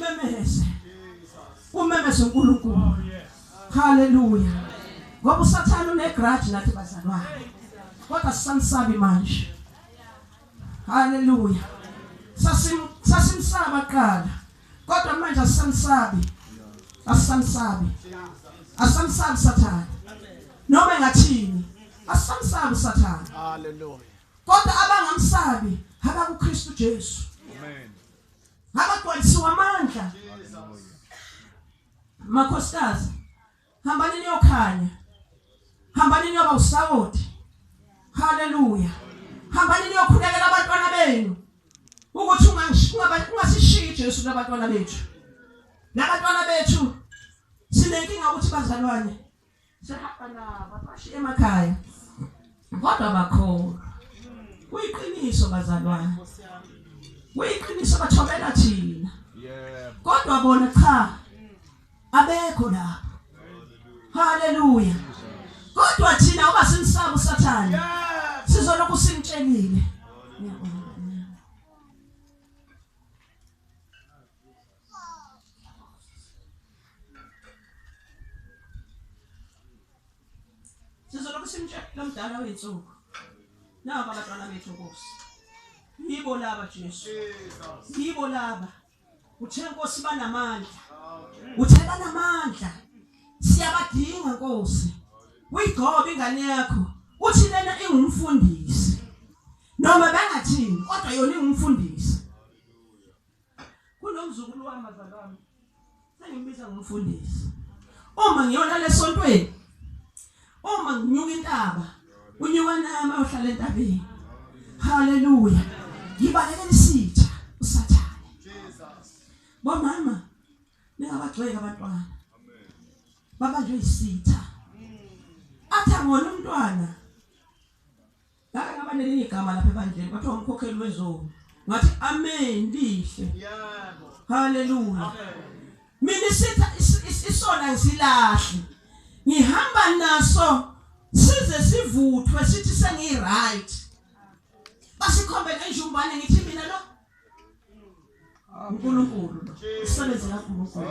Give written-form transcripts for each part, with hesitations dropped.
Umemeze. Umemeze uNkulunkulu. Hallelujah. Ngoba uSathane unegrudge nathi bazalwane. Kodwa sisamsabi manje. Hallelujah. Sasim sasimsaba kuqala. Kodwa manje asisamsabi. Asisamsabi. Asisamsabi Sathane. Noma engathini. Asisamsabi Sathane. Hallelujah. Kodwa abangamsabi abakuKristu Jesu. Amen. Abagcwalisiwe amandla. Makhosikazi, hambani niyokhanya. Hambani niyoba usawoti. Haleluya. Hambani niyokhulekela abantwana benu. Ukuthi ungasishiyi Jesu nabantwana bethu. Nabantwana bethu sinenkinga ukuthi bazalwane sihamba nabo bashiye emakhaya. Kodwa bakholwa. Kuyiqiniso bazalwane. Kuyiqiniso bathobela thina. Yebo. Kodwa bona cha abekho lapho. Haleluya. Kodwa thina uba simsaba uSathane sizolokhu simtshelile. Sizolokhu simtshela mdala wey'nsuku. Naba abantwana bethu Nkosi. Yibo laba Jesu. Yibo laba. Uthe Nkosi banamandla. Uthe banamandla. Siyabadinga Nkosi. Uyigcobe ingane yakho. Uthi lena ingumfundisi. Noma bengathini kodwa yona ingumfundisi. Kunomzukulu wami bazalwane. Sengimbiza ngomfundisi. Uma ngiyolala esontweni, uma nginyuka intaba, unyuka nami ayohlala entabeni. Haleluya. Ngibalekela isitha uSathane. Bomama ningabagxeki abantwana. Babanjwe isitha. Athi angona umntwana Ngake ngaba nelinye igama lapha ebandleni kwathiwa umkhokheli wezoni. Ngathi amen lihle. Yebo. Haleluya. Mina isitha isona ngisilahli. Ngihamba naso size sivuthwe sithi sengi right. Basikhombe ngenjumbane ngithi mina lo uNkulunkulu lo. Usebenze kaNkulunkulu.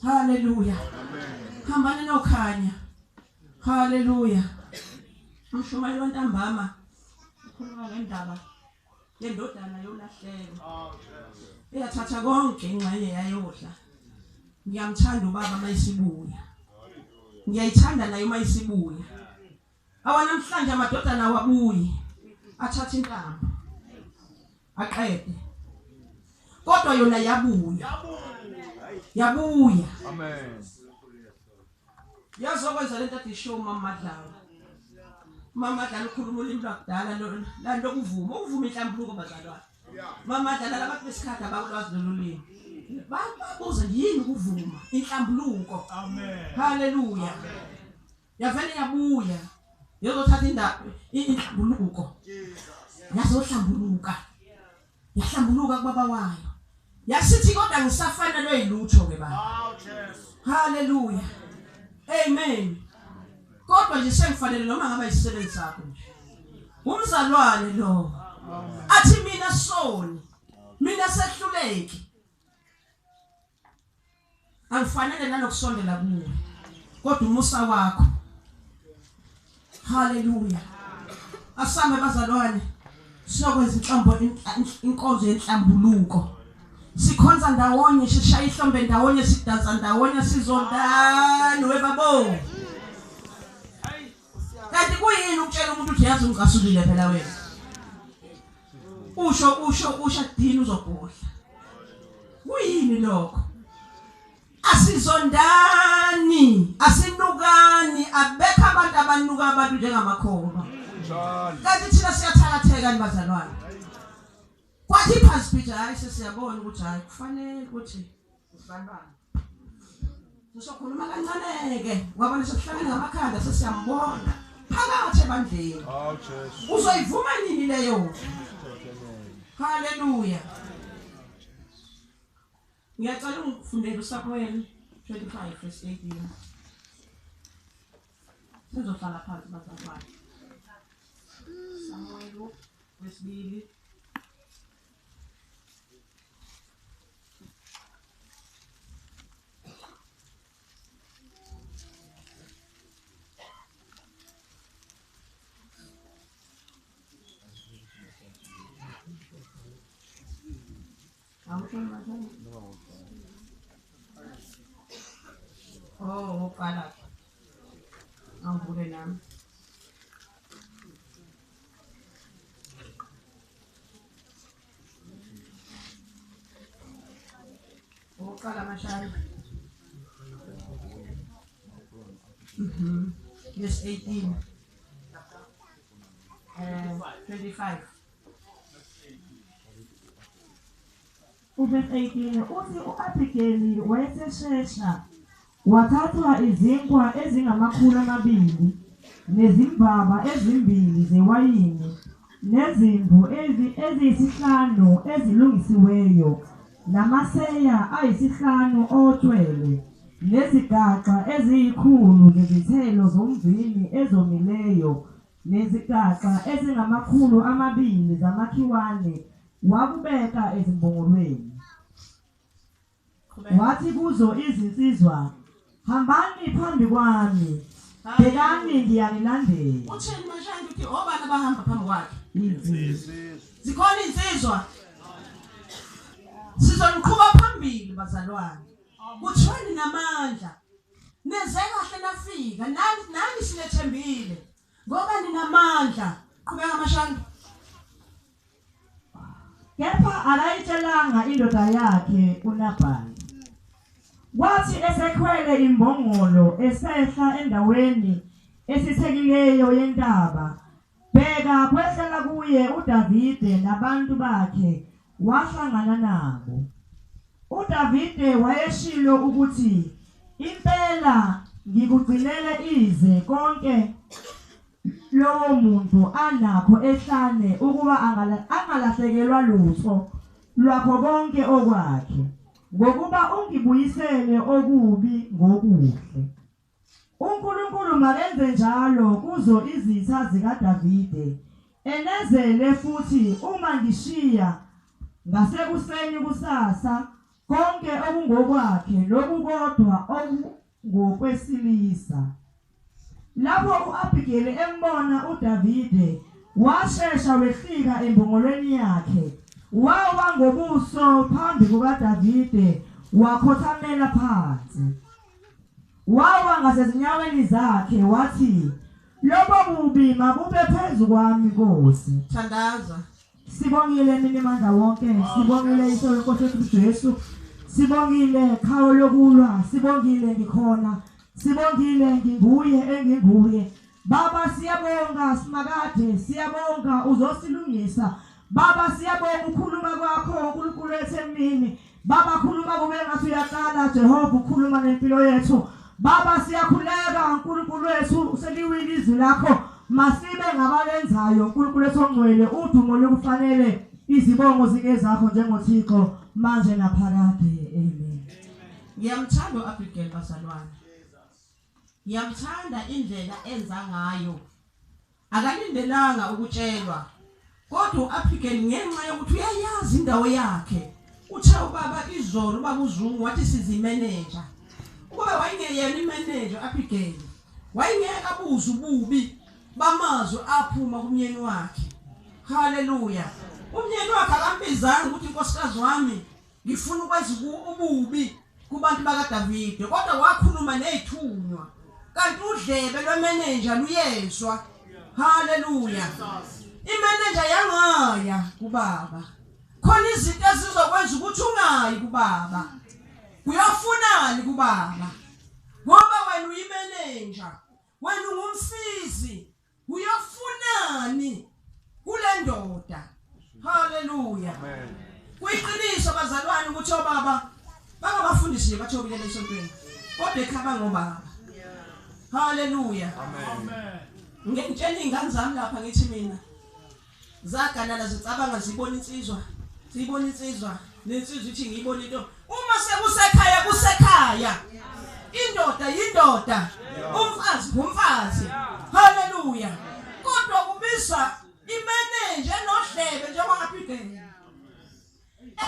Haleluya. Hambani nokhanya. Haleluya. Umshumayeli wantambama ukhuluma ngendaba yendodana yolahleko. Eyathatha konke ingxenye yayodla. Ngiyamthanda ubaba mayisibuya. Ngiyayithanda naye uma isibuya. Awanamhlanje amadodana awabuyi. Athatha intambo. Aqede. Kodwa yona yabuya. Yabuya. Amen. Yazokwenza lento athi isho umama Madlala. Mama Madlala ukhuluma ulimi lwakudala lo lokuvuma, ukuvuma inhlambuluko bazalwane. Mama Madlala labantu besikhathi abakulwazi lolu limi. Babuza yini ukuvuma inhlambuluko. Amen. Haleluya. Yavele yabuya. Yozothatha indaba inhlambuluko. Yazohlambuluka. Yahlambuluka kubaba wayo. Yasithi kodwa ngisafanelwe yilutho ke baba. Haleluya. Amen. Kodwa nje sengifanele noma ngaba isisebenzi sakho nje. Umzalwane lo. Athi mina soni. Mina sehluleki. Angifanele nanokusondela kuwe. Kodwa umusa wakho. Haleluya. Asambe bazalwane. Siyokwenza inhlambo inkonzo yenhlambuluko. Sikhonza ndawonye, sishaya ihlombe ndawonye, sidansa ndawonye, sizondani webabo. Kanti kuyini ukutshela umuntu ukuthi yazi ungicasulile phela wena? Usho usho usha dini uzobhodla. Kuyini lokho? Asizondani, asinukani, abekho abantu abanuka abantu njengamakholwa. Njalo. Kanti thina siyathakatheka ni bazalwane. Kwathi iphansi hayi sesiyabona ukuthi hayi kufanele ukuthi usibanibani. Sizokhuluma kancane ke ngoba lesokuhlangene ngamakhanda sesiyambona phakathi ebandleni. Awu Jesu. Uzoyivuma nini leyo? Haleluya. Ngiyacela ungifundele uSamuel 25 verse 18. Sizohlala phansi bazalwane. Samuel wesibili. Oh, uqala. Angivule nami. Uqala mashaya. Verse 18. 25. Uverse 18 uthi u-Abigeli wayeseshesha wathatha izinkwa ezingama-200 nezimbaba ezimbili zewayini nezimvu eziyisihlanu ezilungisiweyo namaseya ayisihlanu otshwele nezigaxa eziyikhulu zezithelo zomvini ezomileyo nezigaxa ezingama-200 zamakhiwane wakubeka ezimbongolweni. Wathi kuzo izinsizwa, hambani phambi kwami, bhekani ngiyanilandela. Uthini mashaya ukuthi obani abahamba phambi kwakhe? Insizwa. Zikhona insizwa. Sizoniqhuba phambili bazalwane. Kuthiwa ninamandla. Neze kahle nafika, nani sinethembile ngoba ninamandla. Qhubeka mashaya. Kepha akayitshelanga indoda yakhe uNabhali. Wathi esekhwele imbongolo esehla endaweni esithekileyo yentaba, bheka kwehlela kuye uDavide nabantu bakhe, wahlangana nabo. uDavide wayeshilo ukuthi, impela ngikugcinele ize konke lowo muntu anakho ehlane ukuba angalahlekelwa lutho lwakho konke okwakhe, ngokuba ungibuyisele okubi ngokuhle. uNkulunkulu makenze njalo kuzo izitha zikaDavide, enezele futhi uma ngishiya ngasekuseni kusasa konke okungokwakhe nokukodwa okungokwesilisa. Lapho uAbigeli embona uDavide, washesha wehlika embongolweni yakhe, wawa ngobuso phambi kukaDavide, wakhothamela phansi. Wawa ngasezinyaweni zakhe wathi, lobo bubi mabube phezu kwami Nkosi. Thandaza. Sibongile Mninimandla wonke, sibongile iso lenkosi yethu Jesu. Sibongile qhawe lokulwa, sibongile ngikhona, sibongile nginguye enginguye. Baba siyabonga simakade, siyabonga uzosilungisa. Baba siyabonga ukukhuluma kwakho uNkulunkulu ethemini. Baba khuluma kube ngathi uyaqala Jehova ukhuluma nempilo yethu. Baba siyakhuleka uNkulunkulu wethu seliwile izwi lakho, masibe ngabalenzayo uNkulunkulu wethu ongcwele, udumo lokufanele izibongo zingezakho njengoThixo manje naphakade. Amen. Ngiyamthanda uAbigail bazalwane. Ngiyamthanda indlela enza ngayo. Akalindelanga ukutshelwa. Kodwa uAbigail ngenxa yokuthi uyayazi indawo yakhe. Uthe ubaba izolo ubaba uZungu wathi sizimeneja. Ukube wayengeyena imeneja uAbigail, wayengeke abuze ububi bamazwi aphuma kumyeni wakhe. Haleluya. Umyeni wakhe akambizanga ukuthi inkosikazi wami ngifuna ukwenza ububi kubantu bakaDavide, kodwa wakhuluma nezithunywa. Kanti udlebe lwemeneja luyezwa. Haleluya. Imeneja yangaya kubaba. Khona izinto ezizokwenza ukuthi ungayi kubaba. Uyofunani kubaba? Ngoba wena uyimeneja, wena ungumsizi, uyofunani kule ndoda? Haleluya. Kuyiqiniso bazalwane ukuthi obaba bangabafundisi nje bathobile esontweni, kodwa ekhaya bangobaba. Haleluya. Amen. Ngitshela izingane zami lapha ngithi mina zaganana zicabanga zibona insizwa, zibona insizwa, nensizwa ithi ngiyibona into. Uma sekusekhaya kusekhaya. Indoda yindoda, umfazi ngumfazi. Haleluya. Kodwa kubizwa imeneja enodlebe njengoba Abigail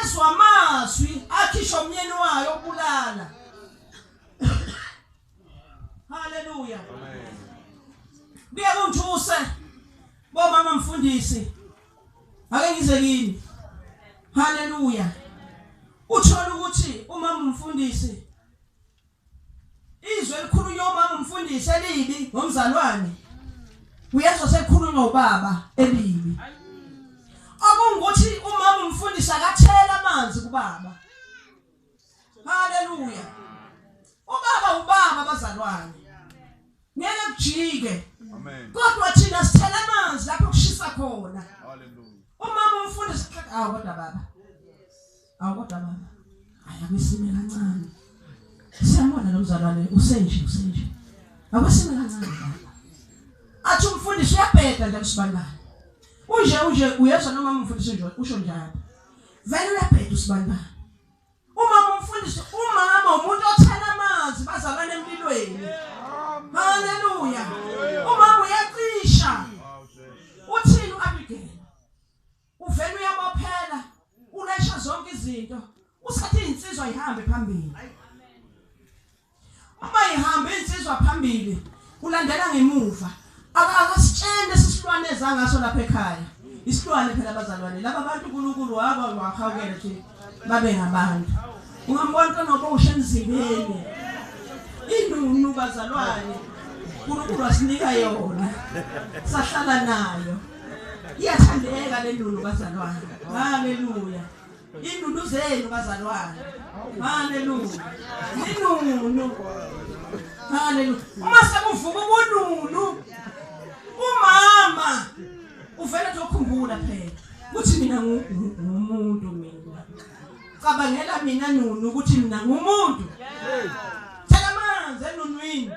ezwa amazwi akhishwa umyeni wayo ukubulala. Haleluya. Kuye kungithuse bomama mfundisi, ake ngize kini. Haleluya. umfundisi izwi elikhulunywa umama umfundisi elibi ngomzalwane uyezwa sekukhulunywa ubaba elibi okungukuthi umama umfundisi akathela amanzi kubaba haleluya ubaba ubaba bazalwane ngeke kujike Amen. kodwa thina sithela amanzi lapho kushisa khona Hallelujah. umama umfundisi awu kodwa baba awu kodwa baba hayi akwesime kancane siyambona lo mzalwane usenje usenje akwesime kancane baba athi umfundisi uyabheda nje usibanibani unje unje uyezwa noma umfundisi nje usho njalo vele uyabheda usibanibani Umama umfundisi umama umuntu othela amanzi bazalwane emlilweni. Haleluya. Umama uyacisha. Uthini uAbigail? Uvela uyabophela, ulayisha zonke izinto. Usathi insizwa ihambe phambili. Uma ihamba insizwa phambili ulandela ngemuva. Akasitsheni lesi silwane ezangaso lapha ekhaya. Isilwane phela abazalwane laba bantu uNkulunkulu waba wahawukela nje babe ngabantu. Ungambona onobusha emzimbeni. Inunu bazalwane. uNkulunkulu wasinika yona. Sahlala nayo. Iyathandeka le nunu bazalwane. Haleluya. Inunu zenu bazalwane. Haleluya. Inunu. Haleluya. Uma sekuvuka ubununu umama uvele ukukhumbula phela ukuthi mina ngumuntu mina. Cabangela mina nunu ukuthi mina ngumuntu. Thela amanzi enunwini.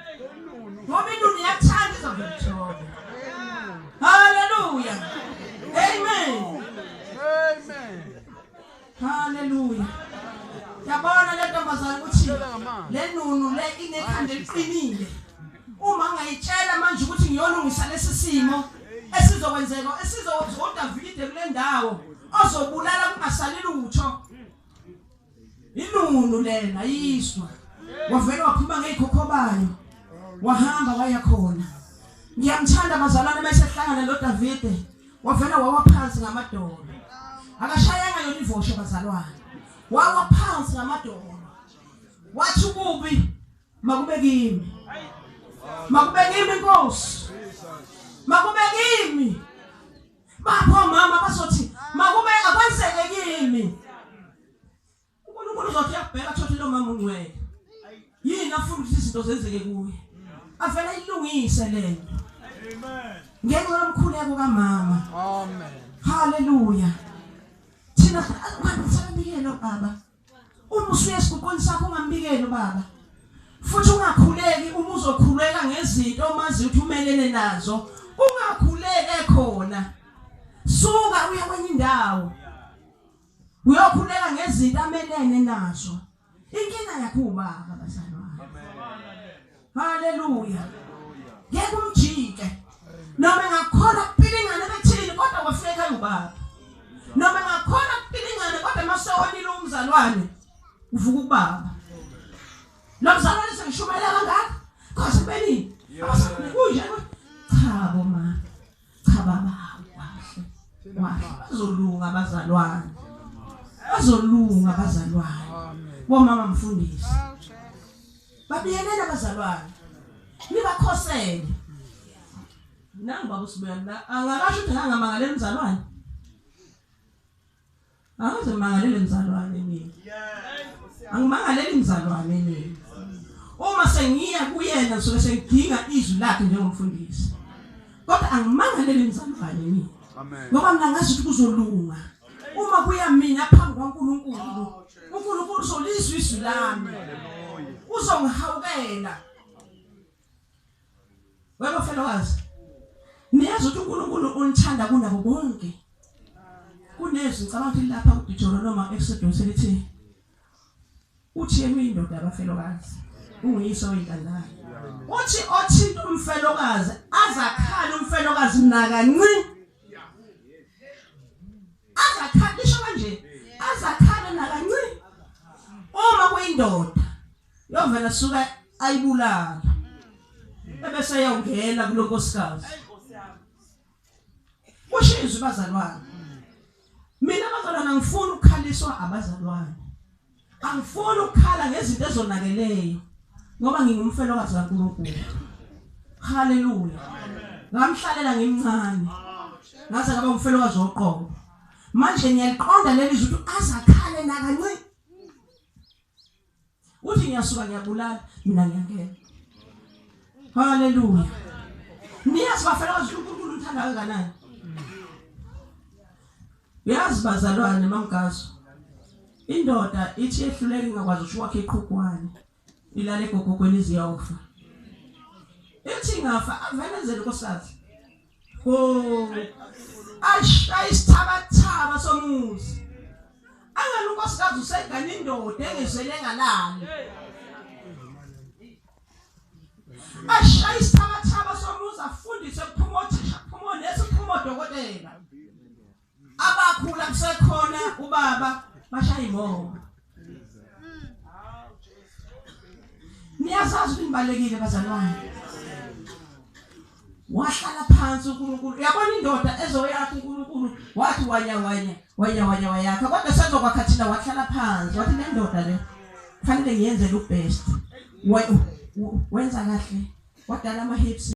Ngoba inunu iyakuthanda izovela ithobe. Haleluya. Amen. Amen. Haleluya. Yabona le ntombazane ukuthi le nunu le inekhanda eliqinile. Uma ngayitshela manje ukuthi ngiyolungisa lesi simo esizokwenzeka esizoDavide kule ndawo ozobulala kungasali lutho. Inunu lena yiswa. Wavela waphuma ngezikhokhobayo. Wahamba waya khona. Ngiyamthanda bazalwane bese hlangana noDavide. Wavela wawa phansi ngamadolo. Akashayanga yona ivosho bazalwane. Wawa phansi ngamadolo. Wathi kubi makube kimi. Makube kimi Nkosi. Makube kimi. Bapho mama bazothi makube akwenzeke kimi. uNkulunkulu uzothi uyakubheka thothi lo mama ungcwele. Yini afuna ukuthi izinto zenzeke kuye? Avele ayilungise lento. Amen. Ngenxa yomkhuleko kamama. Amen. Haleluya. Thina ungambikeli baba. Uma usuye esiguqweni sakho ungambikeli baba. Futhi ungakhuleki uma uzokhuleka ngezinto omazi ukuthi umelene nazo. Ungakhuleke khona. Suka uye kwenye indawo. Uyokhuleka ngezinto amelene nazo. Inkinga yakho ubaba bazalwane. Haleluya. Ngeke umjike. Noma engakhona kupilingana bethini kodwa kwafika ekhaya ubaba. Noma engakhona kupilingana kodwa masewonile umzalwane uvuka ubaba. Lo mzalwane sengishumayela kangaka. Cause kubeni? Abasakune kunje. Cha bo ma. Cha baba wahle. Wahle. Bazolunga abazalwane. Bazolunga abazalwane. Bomama mfundisi. Babiyelela abazalwane. Nibakhosele. Nangu baba usibuya la angakasho ukuthi ngangamangalela umzalwane. Angaze ngimangalele mzalwane mina. Angimangaleli mzalwane mina. Uma sengiya kuyena ngisuke sengidinga izwi lakhe njengomfundisi. Kodwa angimangaleli mzalwane mina. Amen. Ngoba mina ngazi ukuthi kuzolunga. Uma kuya mina phambi kwaNkulunkulu, uNkulunkulu uzolizwa izwi lami. Hallelujah. Uzongihawukela. Wena fellows. Niyazi ukuthi uNkulunkulu unithanda kunabo bonke. Kunezwi ngicabanga ukuthi lapha kuDijolo noma Exodus elithi uthi yena uyindoda yabafelokazi. Unguyise oyintandane. Uthi othinta umfelokazi azakhala umfelokazi nakanci. Azakhala lisho kanje azakhala nakanci. Uma kuyindoda yovela suka ayibulala ebese eyongena kulonkosikazi kusho izwi bazalwane mina bazalwane angifuni ukukhaliswa abazalwane. Angifuni ukukhala ngezinto ezonakeleyo ngoba ngingumfelokazi kaNkulunkulu. Haleluya. Ngamhlalela ngimncane. Ngaze ngaba umfelokazi woqobo. Manje ngiyaliqonda leli zwi ukuthi azakhale nakancane. Uthi ngiyasuka ngiyabulala mina ngiyangena. Haleluya. Niyazi bafelokazi uNkulunkulu uthanda kangakanani? Uyazi bazalwane mamgazo. Indoda ithi yehluleka ingakwazi usho wakhe iqhugwane. Ilale egogogweni iziyofa. Ithi ngafa avele enzele unkosikazi. Oh. Ashaya isithabathaba somuzi. Angani unkosikazi usengane indoda engezele ngalali. Ashaya isithabathaba somuzi afundise kuphuma othisha kuphuma onesi kuphuma odokotela. Abakhula kusekhona ubaba bashaya imoba. Niyazazi ukuthi nibalekile bazalwane. Wahlala phansi uNkulunkulu. Uyabona indoda ezoyakha uNkulunkulu wathi wanya wanya wanya wanya wayakha kodwa sezokwakha thina wahlala phansi wathi le ndoda le kufanele ngiyenzele ubest. Wenza kahle wadala ama hips.